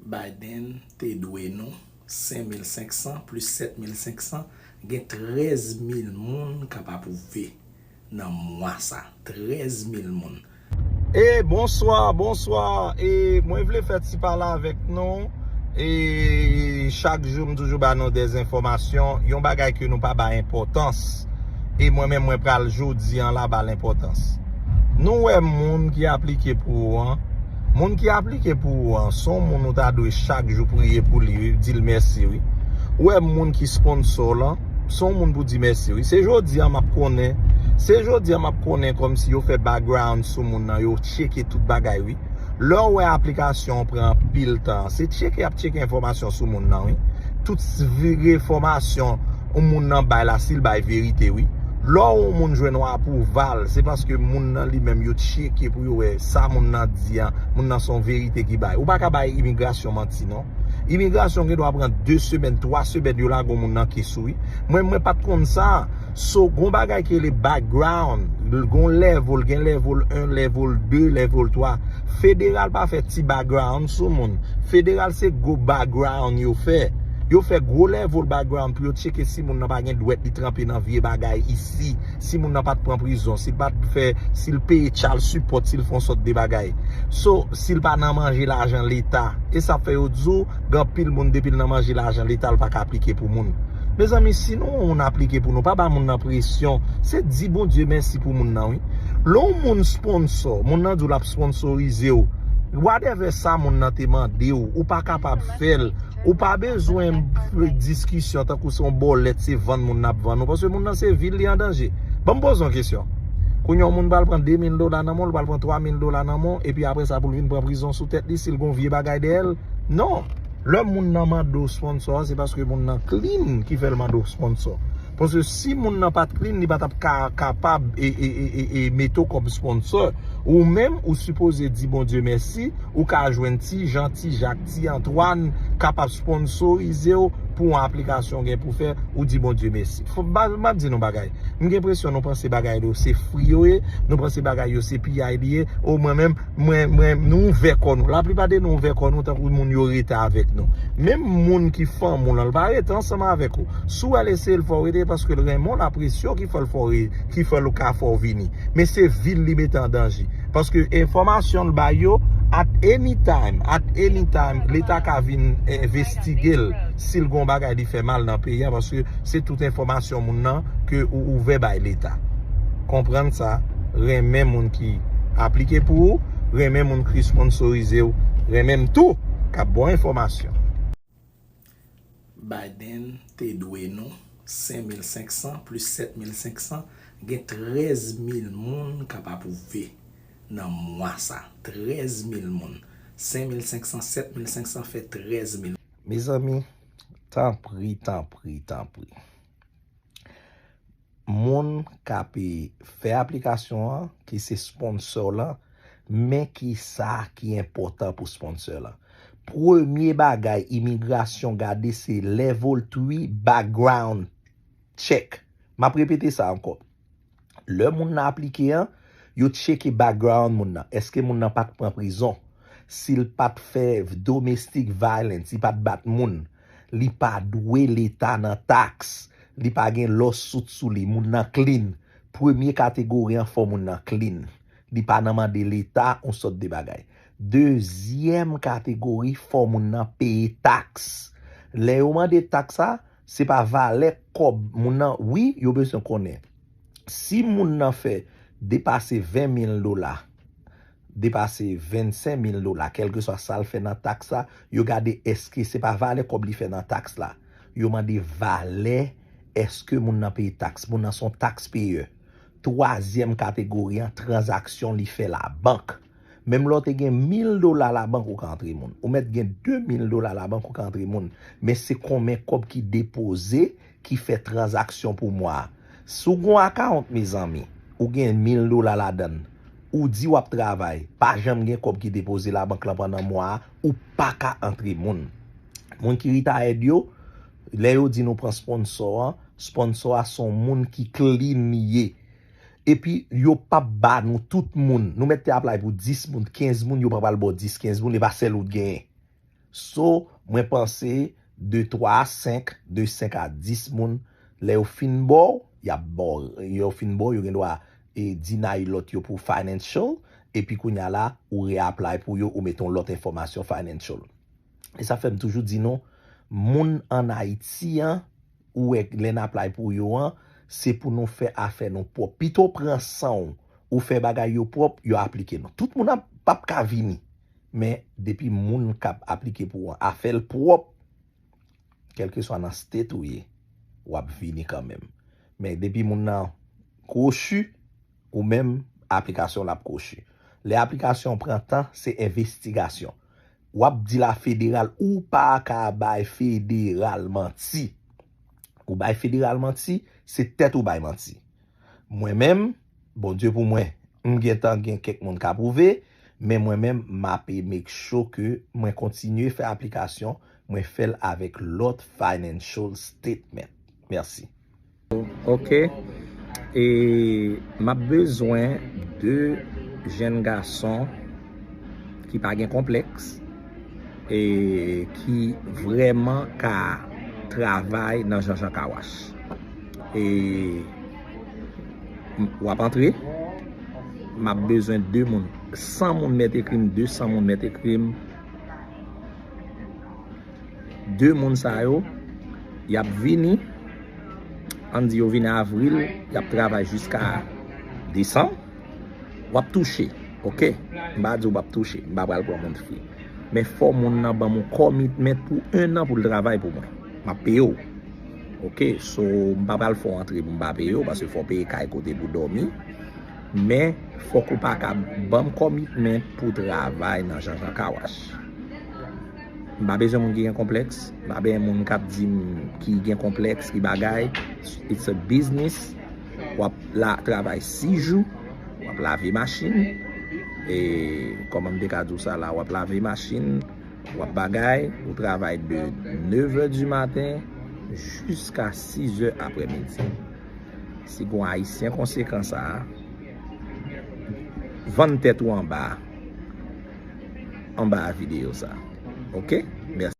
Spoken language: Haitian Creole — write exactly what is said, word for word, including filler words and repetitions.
Biden te dwe nou senk mil senk san plis sèt mil senk san, gen trèz mil moun k ap apwouve nan mwa sa. Trèz mil moun. E bonswa, bonswa. E mwen vle fè ti pale avèk nou. E chak jou m toujou ba nou de enfòmasyon. Yon bagay ke nou pa bay enpòtans. E mwen menm mwen pral jodi an la ba l enpòtans. Nou wè moun ki aplike pou ou an. Moun ki aplike pou ou an, se yon moun ou ta dwe chak jou priye pou li, wi, di l mèsi, wi. Ou wè moun ki sponsor lan, se yon moun pou di mèsi, wi. Se jodi an m ap konnen, se jodi an m ap konnen kòmsi yo fè background sou moun nan, yo tcheke tout bagay, wi. Lè w wè aplikasyon an pran anpil tan, se tcheke y ap tcheke enfòmasyon sou moun nan, wi. Tout vire enfòmasyon yon moun nan bay la, si l bay verite, wi. Lè yon moun jwenn yon apwouval, se paske moun nan li menm yo tcheke pou yo wè sa moun nan di an, moun nan se yon verite ki bay. Ou pa ka bay imigrasyon manti, non. Imigrasyon gen dwa pran de semèn, twa semèn, yo lage yon moun nan kes ou, wi. Mwen, mwen pa t konn sa. So, gon bagay ki rele background, gon level, gen level en, level de, level twa. Federal pa fè ti background sou moun. Federal se gwo background yo fè. Yo fè gwo level background pou yo tcheke si moun nan pa gen dwèt li tranpe nan vye bagay isi, si moun nan pa t pran prizon, si l pa t fè, si l peye child support, si l fè yon sòt de bagay. So, si l pa nan manje lajan leta, e sa fè yo di w, gen anpil moun depi l nan manje lajan leta, l pa ka aplike pou moun. Mezanmi, si nou wè yon moun aplike pou nou, pa ba moun nan presyon. Se di Bondye mèsi pou moun nan, wi. Lè yon moun sponsor, moun nan di w l ap sponsorize w. Whatever sa moun nan te mande w, ou pa kapab fè l. Ou pa bezwen diskisyon tankou se yon bòlèt, se vann moun n ap vann ou, paske moun nan se vi l, li an danje. Ban m poze yon kesyon. Kounye a, yon moun pral pran de mil dola nan men w, li pral pran twa mil dola nan men w, epi apre sa pou l vin pran prizon sou tèt li, si l gon vye bagay dèyè l? Non. Lè moun nan mande w sponsor, se paske moun nan clean ki fè l mande w sponsor. Paske si moun nan pa t clean, li pa t ap ka, kapab e, e, e, e, e mete w kòm sponsor. Ou menm, ou sipoze di Bondye mèsi, ou ka jwenn Ti Jan, Ti Jak, Ti Antwàn kapab sponsorize w pou yon aplikasyon w gen pou fè, ou di Bondye mèsi. Fò, m ap di nou bagay. M gen enpresyon nou panse bagay yo se fri yo ye, nou panse bagay yo se piyay li ye. O mwen menm, mwen, mwen, nou ouvè kò nou. Laplipa de nou ouvè kò nou tankou moun yo rete avèk nou. Menm moun ki fanmi w lan, l pa rete ansanm avèk ou. Si w al eseye l fè w rete, paske l renmen w, l apresye w ki fè l fè w re-, ki fè l ka fè w vini. Men se vi l li mete an danje. Paske enfòmasyon l bay yo, at any time, at any time, leta ka vin envestige l si l gon bagay li fè mal nan peyi a, paske se tout enfòmasyon moun nan ke ou ouvè bay leta. Konprann sa, renmen moun ki aplike pou ou, renmen moun ki sponsorize w, renmen m tou k ap ba w enfòmasyon. Biden te dwe nou senk mil senk san plis sèt mil senk san, gen trèz mil moun k ap apwouve nan mwa sa. Trèz mil moun. Senk mil senk san, sèt mil senk san fè trèz mil. Mezanmi, tanpri, tanpri, tanpri. Moun k ap fè aplikasyon an, ki se sponsor lan, men ki sa ki enpòtan pou sponsor lan. Premye bagay imigrasyon gade se level three background check. M ap repete sa ankò. Lè moun nan aplike an, yo tcheke background moun nan. Èske moun nan pa t pran prizon? Si l pa t fè domestic violence, li pa t bat moun, li pa dwe leta nan taks, li pa gen lawsuit sou li, moun nan clean. Premye kategori an, fò moun nan clean. Li pa nan mande leta yon sòt de bagay. Dezyèm kategori, fò moun nan peye taks. Lè yo mande taks sa, se pa valè kòb moun nan, wi, yo bezwen konnen. Si moun nan fè depase ven mil dola, depase vennsenk mil dola, kèlkeswa sa l fè nan taks la, yo gade èske se pa valè kòb li fè nan taks la. Yo mande valè èske moun nan peye taks. Moun nan se yon taxpayer. Twazyèm kategori an, tranzaksyon li fè labank. Menm lè w te gen mil dola labank, ou ka antre moun. Ou mèt gen de mil dola labank, ou ka antre moun. Men se konbyen kòb ki depoze ki fè tranzaksyon pou mwa a. Si w gen yon akawont, mezanmi, ou gen mil dola ladan l, ou di w ap travay, pa janm gen kòb ki depoze labank lan pandan mwa a, ou pa ka antre moun. Moun ki retired yo, lè yo di nou pran sponsor an, sponsor a se yon moun ki clean li ye. Epi, yo p ap ba nou tout moun. Nou mèt te apply pou dis moun, kenz moun, yo pa pral ba w dis, kenz moun, e pa sèl ou t genyen. So, mwen panse de twa a senk, de senk a dis moun, lè yo fin ba w, y ap ba w, yo fin ba w, yo gen dwa e, deny lòt yo pou financial, epi kounye a la, ou re-apply pou yo, ou mete yon lòt enfòmasyon financial. E sa fè m toujou di nou, moun ann Ayiti an, ou wè lè n apply pou yo an, se pou nou fè afè nou pwòp. Pito w pran san w, ou fè bagay yo pwòp, yo aplike nou. Tout moun ap, p ap ka vini. Men depi moun k ap aplike pou w an, afè l pwòp, kèlkeswa nan state ou ye, w ap vini kanmenm. Men depi moun nan kwochi, ou menm, aplikasyon w ap kwochi. Lè aplikasyon pran tan, se envestigasyon. W ap di la federal, ou pa ka bay federal manti. Ou bay federal manti, se tèt ou bay manti. Mwen menm, Bondye pou mwen, m gentan gen kèk moun k apwouve, men mwen menm, m ape make sure ke mwen kontinye fè aplikasyon, mwen fè l avèk lòt financial statement. Mèsi. Ok. E m ap bezwen de jèn gason ki pa gen konplèks e ki vrèman ka travay nan Jean Jean Car Wash. E w ap antre, m ap bezwen de moun. San moun mèt ekri m, de san moun mèt ekri m. De moun sa yo, y ap vini, ann di yo vini avril, y ap travay jiska desanm, w ap touche, ok? M pa di w p ap touche, m pa pral pran moun free. Men fò moun nan ban m yon commitment pou en an pou l travay pou mwen. M ap peye w. Ok, so m pa pral fè w antre pou m pa peye w, paske fò w peye kay kote pou dòmi. Men fòk ou pa ka ban m commitment pou travay nan Jean Jean Car Wash. M pa bezwen moun ki gen konplèks. M pa bezwen moun k ap di m ki gen konplèks, ki bagay. It's a business. W ap la travay sis jou. W ap lave machin. E kòman m te ka di w sa la? W ap lave machin. W ap bagay. Ou travay de nev è di maten jiska sis è aprèmidi. Si gon Ayisyen konsekan sa a, vann tèt ou anba, anba videyo sa. Ok? Mèsi.